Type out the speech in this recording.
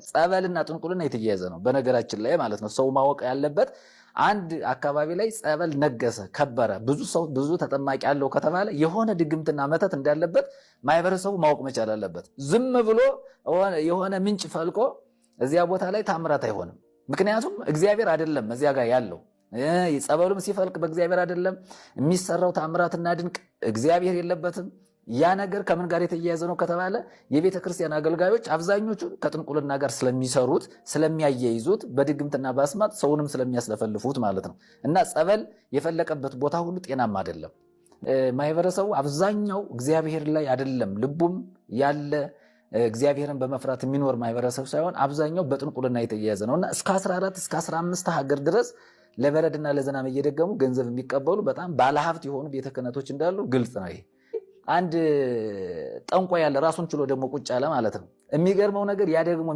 ጸበልና ጥንቁልና የተያያዘ ነው። በነገራችን ላይ ማለት ነው። ሰው ማወቅ ያለበት አንድ አካባቢ ላይ ጸበል ነገሰ፣ ከበረ፣ ብዙ ሰው ብዙ ተጠማቂ አለው ከተባለ የሆነ ድግምትና መተት እንዳለበት ማህበረሰቡ ማወቅ መቻል አለበት። ዝም ብሎ የሆነ ምንጭ ፈልቆ እዚያ ቦታ ላይ ታምራት አይሆንም። ምክንያቱም እግዚአብሔር አይደለም እዚያ ጋር ያለው። ጸበሉም ሲፈልቅ በእግዚአብሔር አይደለም የሚሰራው፣ ታምራትና ድንቅ እግዚአብሔር የለበትም። ያ ነገር ከምን ጋር የተያያዘ ነው ከተባለ የቤተ ክርስቲያን አገልጋዮች አብዛኞቹ ከጥንቁልና ጋር ስለሚሰሩት፣ ስለሚያያይዙት፣ በድግምትና በአስማት ሰውንም ስለሚያስለፈልፉት ማለት ነው። እና ጸበል የፈለቀበት ቦታ ሁሉ ጤናማ አይደለም። ማህበረሰቡ አብዛኛው እግዚአብሔር ላይ አይደለም ልቡም ያለ፣ እግዚአብሔርን በመፍራት የሚኖር ማህበረሰብ ሳይሆን አብዛኛው በጥንቁልና የተያያዘ ነው። እና እስከ 14 እስከ 15 ሀገር ድረስ ለበረድና ለዝናብ እየደገሙ ገንዘብ የሚቀበሉ በጣም ባለሀብት የሆኑ ቤተ ክህነቶች እንዳሉ ግልጽ ነው። ይሄ አንድ ጠንቋይ ያለ ራሱን ችሎ ደግሞ ቁጭ ያለ ማለት ነው። የሚገርመው ነገር ያ ደግሞ